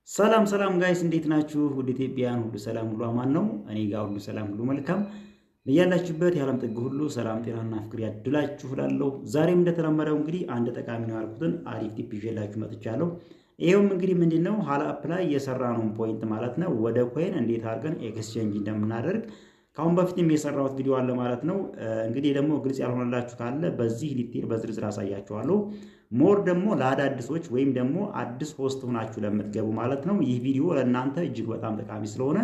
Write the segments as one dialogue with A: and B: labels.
A: ሰላም ሰላም guys፣ እንዴት ናችሁ? ውድ ኢትዮጵያውያን ሁሉ ሰላም፣ ሁሉ አማን ነው። እኔ ጋር ሁሉ ሰላም፣ ሁሉ መልካም። በያላችሁበት የዓለም ጥግ ሁሉ ሰላም፣ ጤናና ፍቅር ያድላችሁ እላለሁ። ዛሬም እንደተለመደው እንግዲህ አንድ ጠቃሚ ነው ያልኩትን አሪፍ tip ይዤላችሁ መጥቻለሁ። ይኸውም እንግዲህ ምንድን ነው፣ ሀላ app ላይ የሰራነውን point ማለት ነው ወደ coin እንዴት አድርገን exchange እንደምናደርግ ከአሁን በፊትም የሰራሁት ቪዲዮ አለ ማለት ነው። እንግዲህ ደግሞ ግልጽ ያልሆነላችሁ ካለ በዚህ detail በዝርዝር አሳያችኋለሁ። More ደግሞ ለአዳዲሶች ወይም ደግሞ አዲስ host ሆናችሁ ለምትገቡ ማለት ነው፣ ይህ ቪዲዮ ለእናንተ እጅግ በጣም ጠቃሚ ስለሆነ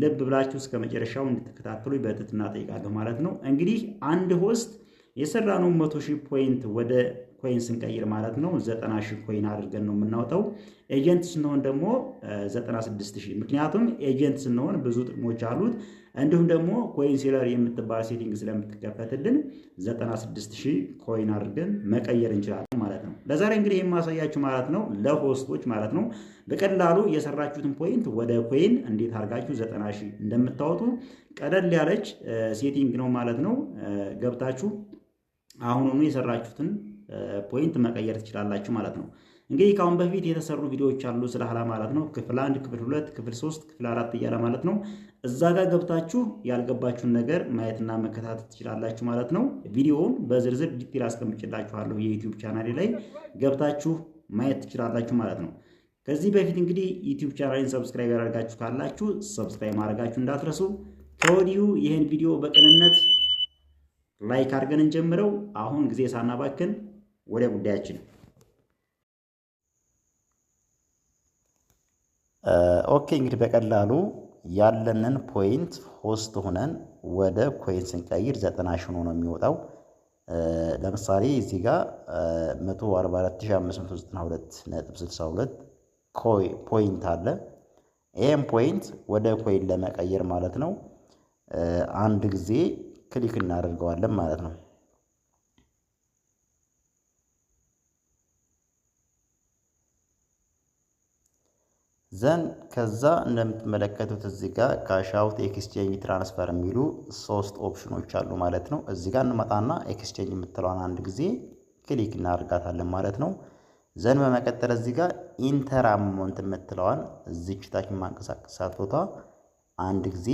A: ልብ ብላችሁ እስከ መጨረሻው እንድትከታተሉ በትህትና እጠይቃለሁ ማለት ነው። እንግዲህ አንድ host የሰራነውን 100,000 point ወደ coin ስንቀይር ማለት ነው 90,000 coin አድርገን ነው የምናወጣው። Agent ስንሆን ደግሞ 96,000። ምክንያቱም agent ስንሆን ብዙ ጥቅሞች አሉት። እንዲሁም ደግሞ coin seller የምትባል setting ስለምትከፈትልን 96,000 coin አድርገን መቀየር እንችላለን ማለት ነው። ለዛሬ እንግዲህ የማሳያችሁ ማለት ነው ለ host ኦች ማለት ነው፣ በቀላሉ የሰራችሁትን point ወደ coin እንዴት አድርጋችሁ 90,000 እንደምታወጡ ቀለል ያለች setting ነው ማለት ነው። ገብታችሁ አሁኑኑ የሰራችሁትን point መቀየር ትችላላችሁ ማለት ነው። እንግዲህ ከአሁን በፊት የተሰሩ ቪዲዮዎች አሉ ስለ ሀላ ማለት ነው። ክፍል 1፣ ክፍል 2፣ ክፍል 3፣ ክፍል 4 እያለ ማለት ነው። እዛ ጋር ገብታችሁ ያልገባችሁን ነገር ማየትና መከታተል ትችላላችሁ ማለት ነው። ቪዲዮውን በዝርዝር detail አስቀምጬላችኋለሁ፣ የ YouTube ቻናሌ ላይ ገብታችሁ ማየት ትችላላችሁ ማለት ነው። ከዚህ በፊት እንግዲህ YouTube ቻናሌን subscribe ያላደረጋችሁ ካላችሁ subscribe ማድረጋችሁ እንዳትረሱ። ከወዲሁ ይህን ቪዲዮ በቅንነት like አድርገን እንጀምረው። አሁን ጊዜ ሳናባክን ወደ ጉዳያችን።
B: Okay፣ እንግዲህ በቀላሉ ያለንን point host ሆነን ወደ coin ስንቀይር 90,000 ሆኖ ነው የሚወጣው። ለምሳሌ እዚህ ጋር 144,592.62 point አለ። ይህም point ወደ coin ለመቀየር ማለት ነው አንድ ጊዜ click እናደርገዋለን ማለት ነው። Then ከዛ እንደምትመለከቱት እዚህ ጋር cash out፣ exchange፣ transfer የሚሉ ሶስት ኦፕሽኖች አሉ ማለት ነው። እዚህ ጋር እንመጣና exchange የምትለዋን አንድ ጊዜ click እናደርጋታለን ማለት ነው። Then በመቀጠል እዚህ ጋር enter amount የምትለዋን እዚች ታች ማንቀሳቀሳት ቦታ አንድ ጊዜ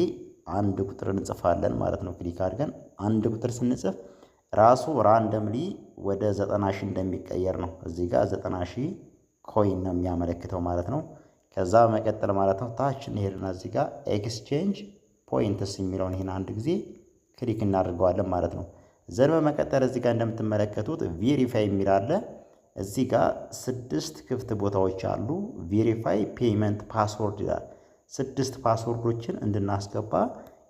B: አንድ ቁጥር እንጽፋለን ማለት ነው። Click አድርገን አንድ ቁጥር ስንጽፍ ራሱ randomly ወደ 90,000 እንደሚቀየር ነው። እዚህ ጋር 90,000 coin ነው የሚያመለክተው ማለት ነው። ከዛ በመቀጠል ማለት ነው ታች እንሄድና እዚህ ጋር exchange points የሚለውን ይህን አንድ ጊዜ click እናደርገዋለን ማለት ነው። Then በመቀጠል እዚህ ጋር እንደምትመለከቱት verify የሚል አለ። እዚህ ጋር ስድስት ክፍት ቦታዎች አሉ። Verify payment password ይላል። ስድስት password ኦችን እንድናስገባ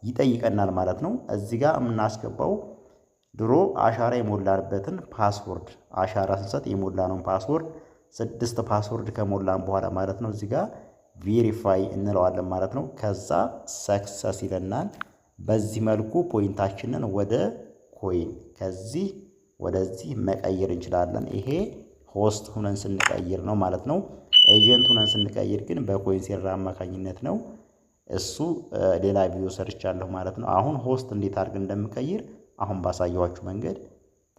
B: ይጠይቀናል ማለት ነው። እዚህ ጋር የምናስገባው ድሮ አሻራ የሞላንበትን password፣ አሻራ ስንሰጥ የሞላነውን password፣ ስድስት password ከሞላን በኋላ ማለት ነው እዚህ ጋር verify እንለዋለን ማለት ነው። ከዛ success ይለናል። በዚህ መልኩ point ኣችንን ወደ coin ከዚህ ወደዚህ መቀየር እንችላለን። ይሄ host ሁነን ስንቀይር ነው ማለት ነው። Agent ሁነን ስንቀይር ግን በ coin seller አማካኝነት ነው። እሱ ሌላ ቪዲዮ ሰርቻለሁ ማለት ነው። አሁን host እንዴት አድርገን እንደምቀይር አሁን ባሳየኋችሁ መንገድ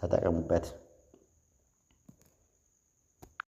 B: ተጠቀሙበት።